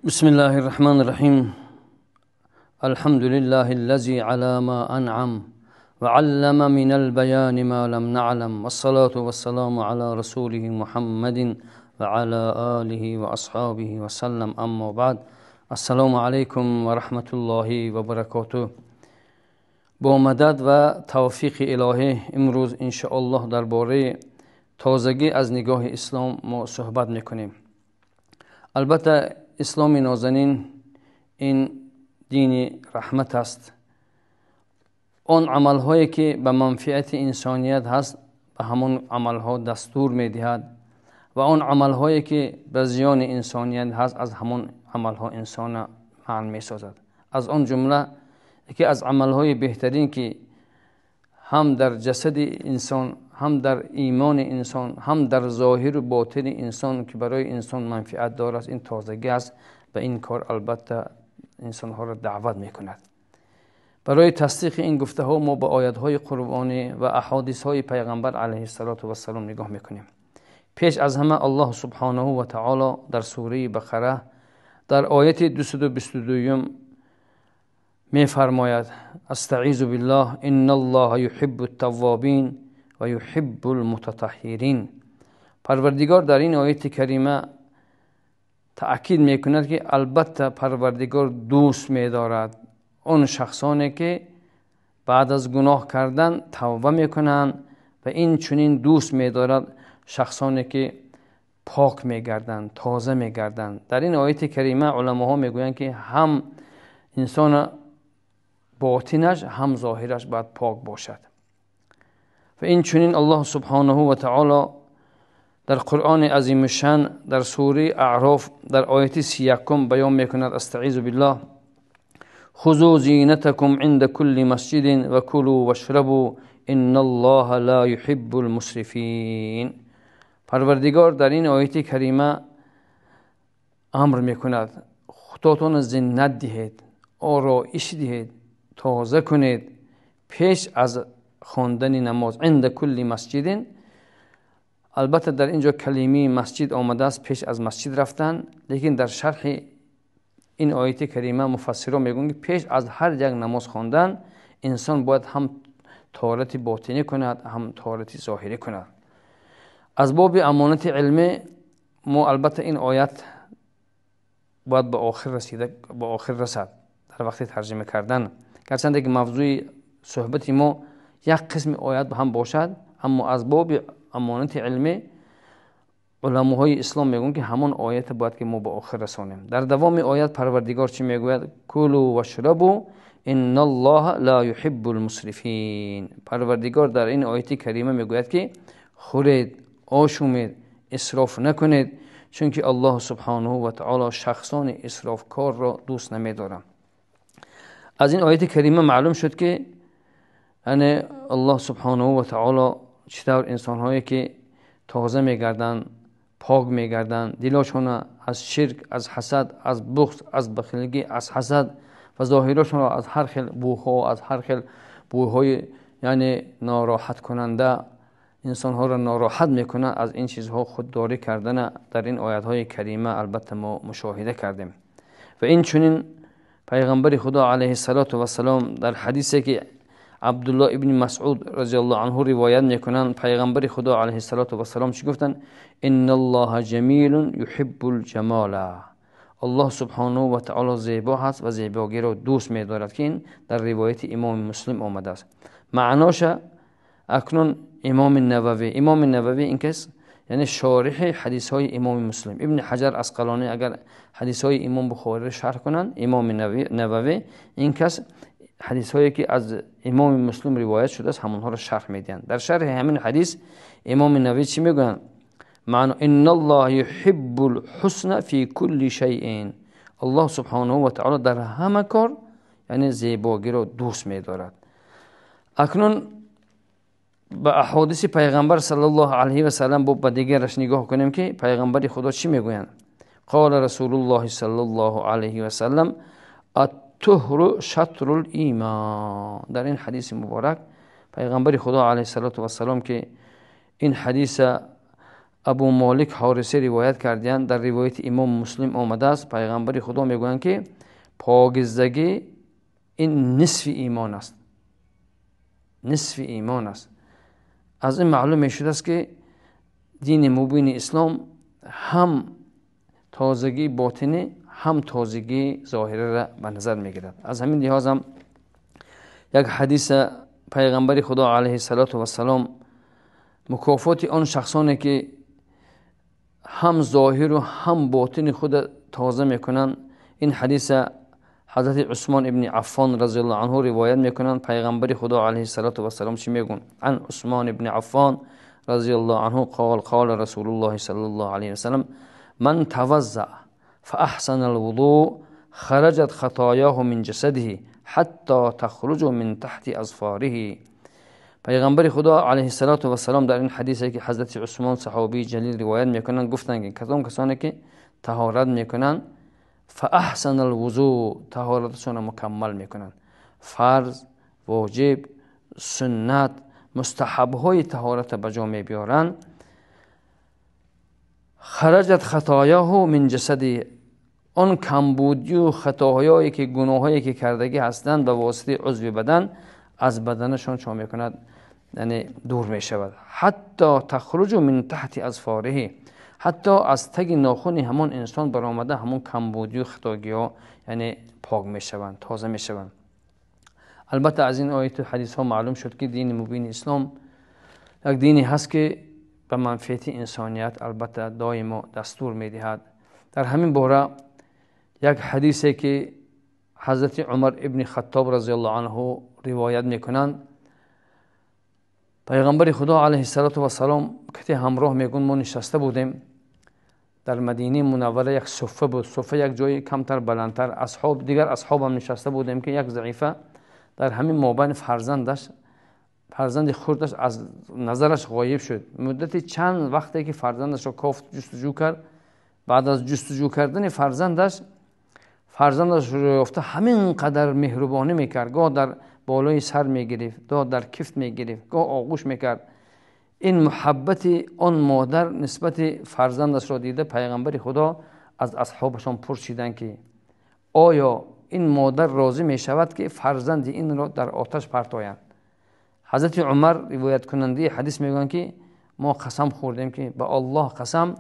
بسم الله الرحمن الرحيم. الحمد لله الذي على ما أنعم وعلم من البيان ما لم نعلم، والصلاة والسلام على رسوله محمد وعلى آله وأصحابه وسلم. أما بعد، السلام علیکم و رحمت الله و برکاته. با مدد و توفیق الهی امروز انشاءالله درباره تازگی از نگاه اسلام ما صحبت میکنیم. البته اسلام نازنین این دین رحمت است. آن عملهایی که به منفعت انسانیت هست به همان عملها دستور میدهد و آن عملهایی که به زیان انسانیت هست از همان عملها انسان منع میسازد. از آن جمله یکی از عملهای بهترین که هم در جسد انسان، هم در ایمان انسان، هم در ظاهر و باطن انسان که برای انسان منفعت دارد، این تازگی است و این کار البته انسانها را دعوت میکند. برای تصدیق این گفته ها ما به آیت های قرآنی و احادیث های پیغمبر علیه الصلاة والسلام نگاه میکنیم. پیش از همه الله سبحانه و تعالی در سوره بقره در آیت 222 میفرماید: استعیذ بالله ان الله یحب التوابین و یحب المتطهرین. پروردگار در این آیت کریمه تأکید میکند که البته پروردگار دوست میدارد آن شخصانی که بعد از گناه کردن توبه میکنند و این چنین دوست میدارد شخصانی که پاک میگردند، تازه میگردند. در این آیت کریمه علماها میگویند که هم انسان باطنش هم ظاهرش باید پاک باشد. و این چنین الله سبحانه و تعالی در قرآن عظیم الشان در سوره اعراف در آیت 31 بیان میکند: استعیذ بالله خذوا زینتکم عند کل مسجد و کلوا واشربوا ان الله لا یحب المسرفین. پروردگار در این آیت کریمه امر میکند خودتان زینت دهید، آرایش دهید، تازه کنید پیش از خواندن نماز. عند کل مسجد، البته در اینجا کلمه مسجد آمده است، پیش از مسجد رفتن، لیکن در شرح این آیت کریمه مفسران میگویند که پیش از هر یک نماز خواندن انسان باید هم طهارت باطنی کند هم طهارت ظاهری کند. از باب امانت علمی ما البته این آیت باید به آخر رسیده، به آخر رسد در وقت ترجمه کردن. گرچند که موضوع صحبت ما یک قسم آیت هم باشد، اما از باب امانت علمی علماهای اسلام میگن که همان آیت باید که ما به آخر رسانیم. در دوام آیت پروردگار چی میگوید؟ کلوا واشربوا ان الله لا یحب المسرفین. پروردگار در این آیت کریمه میگوید که خورید، آشومید، اسراف نکنید، چون که الله سبحانه و تعالی شخصان اسرافکار را دوست نمیدارد. از این آیت کریمه معلوم شد که یعنی الله سبحانه و تعالی چطور انسانهایی که تازه میگردند، پاک میگردند، دلاشون از شرک، از حسد، از بغض، از بخیلگی، از حسد و ظاهرشون را از هر خیل بوها، از هر خیل بوهای یعنی ناراحت کننده انسانها را ناراحت میکنند، از این چیزها خودداری کردن در این آیت های کریمه البته ما مشاهده کردیم. و این چنین پیغمبر خدا علیه الصلاة والسلام در حدیثی که عبدالله ابن مسعود رضی الله عنه روایت میکنند، پیغمبر خدا علیه الصلاة والسلام چی گفتند؟ ان الله جمیل یحب الجمال. الله سبحانه و تعالی زیبا هست و زیباگی را دوست می‌دارد که این در روایت امام مسلم آمده است. معناش اکنون امام نووی، امام نووی این کس یعنی شارح حدیث های امام مسلم، ابن حجر عسقلانی اگر حدیث های امام بخاری را شرح کنند، امام نووی این کس حدیث هایی که از امام مسلم روایت شده است همونها را شرح میدهند. در شرح همین حدیث امام نووی چی میگویند؟ معنی ان الله یحب الحسن فی کل شیء. الله سبحانه و تعالی در همه کار یعنی زیباگی را دوست می‌دارد. اکنون به احادیث پیغمبر صلی الله علیه و سلم با دیگرش نگاه کنیم که پیغمبر خدا چی میگویند؟ قال رسول الله صلی الله علیه و سلم الطهر شطر الایمان. در این حدیث مبارک پیغمبر خدا علیه الصلاة والسلام که این حدیث Абу Молик Ҳориса ривоят карданд, дар ривояти Имом Муслим омадааст, Пайғамбари Худо мегӯянд, ки покизагӣ ин нисфи имон аст. Нисфи имон аст. Аз ин маълум мешудааст, ки дини мубини ислом ҳам тозагии ботинӣ, ҳам тозагии зоҳириро ба назар мегирад. Аз ҳамин лиҳоз ҳам як ҳадиса Пайғамбари Худо алайҳиссалоту вассалом мукофоти он шахсоне, ки ҳам зоҳиру ҳам ботини худро тоза мекунанд, ин ҳадиса ҳазрати Усмон ибни Аффон разияллоҳу анҳу ривоят мекунанд. Пайғамбари Худо алайҳиссалоту вассалом чӣ мегӯянд? Ан Усмон ибни Аффон разияллоҳу анҳу қол қол Расулуллоҳи саллаллоҳу алайҳи васаллам ман тавазза фаахсана алвудӯ хараҷат хатояҳу мин ҷасадиҳи ҳатто тахруҷу мин таҳти азфориҳи. Пайғамбари Худо алайҳиссалоту вассалом дар ин ҳадисе, ки ҳазрати Усмон саҳобии ҷалил ривоят мекунанд, гуфтанд, ки кадом касоне ки таҳорат мекунанд, фаахсана алвузӯ, таҳораташонро мукаммал мекунанд, фарз, воҷиб, суннат, мустаҳабҳои таҳоратро ба ҷо мебиёранд, хараҷат хатояҳу мин ҷасади, он камбудию хатоҳое ки гуноҳое ки кардагӣ ҳастанд ба воситаи узви бадан аз баданашон чо мекунад, яъне дур мешавад. Ҳатто тахруҷу мин таҳти азфориҳи, ҳатто аз таги нохуни ҳамон инсон баромада ҳамон камбудию хатогиҳо, яъне пок мешаванд, тоза мешаванд. Албатта аз ин ояту ҳадисҳо маълум шуд, ки дини мубини ислом як дине ҳаст, ки ба манфиати инсоният албатта доимо дастур медиҳад. Дар ҳамин бора як ҳадисе, ки ҳазрати Умар ибни Хаттоб разияллоҳу анҳу ривоят мекунанд, Пайғамбари Худо алайҳиссалоту вассалом кати ҳамроҳ мегӯянд, мо нишаста будем дар Мадинаи Мунаввара, як суффа буд, суффа як ҷои камтар баландтар, асҳоб дигар асҳобам нишаста будем, ки як заифа дар ҳамин мобайн фарзанди хурдаш аз назараш ғоиб шуд. Муддати чанд вақте ки фарзандашро кофт, ҷустуҷӯ кард, баъд аз ҷустуҷӯ кардани фарзандаш, фарзандашро ёфта ҳамин қадар меҳрубонӣ мекард, гоҳ дар болои сар мегирифт, гоҳ дар кифт мегирифт, гоҳ оғӯш мекард. Ин муҳаббати он модар нисбати фарзандашро дида Пайғамбари Худо аз асҳобашон пурсиданд, ки оё ин модар розӣ мешавад, ки фарзанди инро дар оташ партоянд? Ҳазрати Умар ривояткунандаи ҳадис мегӯянд, ки мо қасам хӯрдем, ки ба Аллоҳ қасам,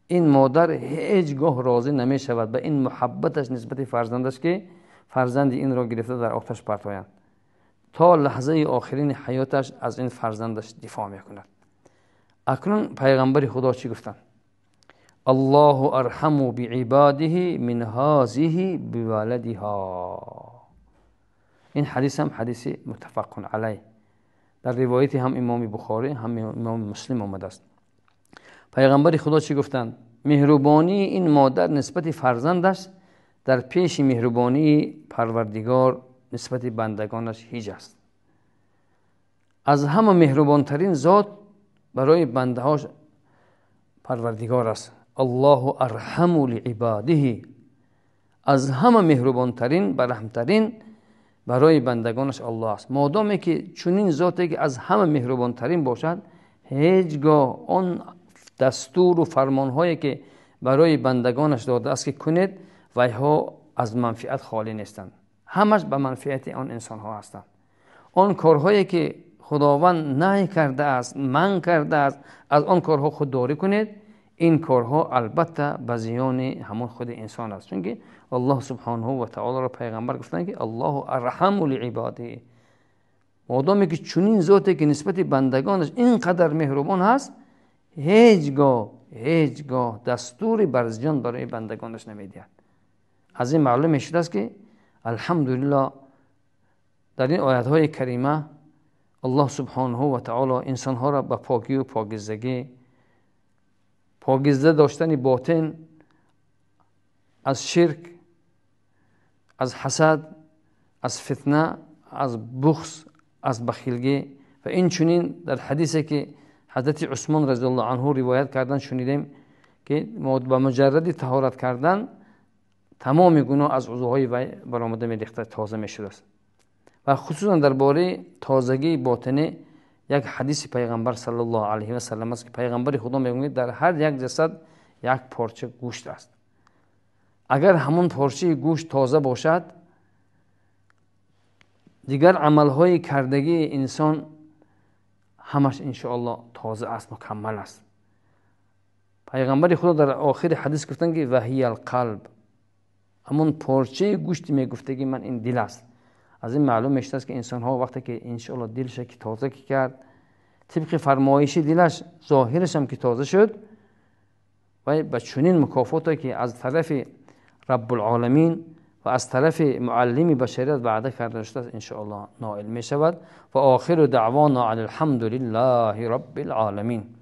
ин модар ҳеҷ гоҳ розӣ намешавад ба ин муҳаббаташ нисбати фарзандаш, ки фарзанди инро гирифта дар оташ партоянд. То лаҳзаи охирини ҳаёташ аз ин фарзандаш дифоъ мекунад. Акнун Пайғамбари Худо чӣ гуфтанд? Аллоҳу арҳаму биибодиҳи мин ҳозиҳи биваладиҳо. Ин ҳадис ҳам ҳадиси муттафаққун алайҳ, дар ривояти ҳам Имоми Бухорӣ, ҳам Имоми Муслим омадааст. Пайғамбари Худо чӣ гуфтанд? Меҳрубонии ин модар нисбати фарзандаш дар пеши меҳрубонии Парвардигор нисбати бандагонаш ҳеҷ аст. Аз ҳама меҳрубонтарин зот барои бандаҳош Парвардигор аст. Аллоҳу арҳаму лиибодиҳи, аз ҳама меҳрубонтарин, бараҳмтарин барои бандагонаш Аллоҳ аст. Модоме ки чунин зоте, ки аз ҳама меҳрубонтарин бошад, ҳеҷ гоҳ он дастуру фармонҳое, ки барои бандагонаш додааст, ки кунед, вайҳо аз манфиат холӣ нестанд, ҳамаш ба манфиати он инсонҳо ҳастанд. Он корҳое, ки Худованд наҳй кардааст, манъ кардааст, аз он корҳо худдорӣ кунед, ин корҳо албатта ба зиёни ҳамон худи инсон аст. Чунки Аллоҳ субҳонаҳу ва таолоро Пайғамбар гуфтанд, ки Аллоҳу арҳаму лиибодиҳи. Модоме ки чунин зоте, ки нисбати бандагонаш ин қадар меҳрубон ҳаст, ҳеҷ гоҳ дастури бар зиён барои бандагонаш намедиҳад. Аз ин маълум мешудааст, ки алҳамдулиллоҳ дар ин оятҳои карима Аллоҳ субҳонаҳу ва таоло инсонҳоро ба покию покизагӣ, покиза доштани ботин аз ширк, аз ҳасад, аз фитна, аз бухз, аз бахилгӣ ва инчунин дар ҳадисе, ки ҳазрати Усмон разияллоҳу анҳу ривоят кардан, шунидем, ки ба муҷарради таҳорат кардан тамоми гуноҳ аз узвҳои вай баромада мерехта, тоза мешудааст. Ва хусусан дар бораи тозагии ботинӣ Як ҳадиси Паёмбар саллаллоҳу алайҳи васаллам аст, ки Паёмбари Худо мегӯяд, дар ҳар як ҷасад як порча гӯшт аст. Агар ҳамон порчаи гӯшт тоза бошад, дигар амалҳои кардагии инсон ҳамаш иншоаллоҳ тоза аст, мукаммал аст. Паёмбари Худо дар охири ҳадис гуфтанд, ки ваҳиял қалб, ҳамон порчаи гӯшти мегуфтагии ман ин дил аст. Аз ин маълум мешавад, ки инсонҳо вақте ки иншоаллоҳ дилша ки тоза ки кард, тибқи фармоиши дилаш зоҳираш ҳам ки тоза шуд, ва ба чунин мукофоте ки аз тарафи Раббул-оламин ва аз тарафи муаллими башарият ваъда карда шудааст, иншоаллоҳ ноил мешавад. Ва охиру даъвона алҳамдулиллаҳи роббил оламин.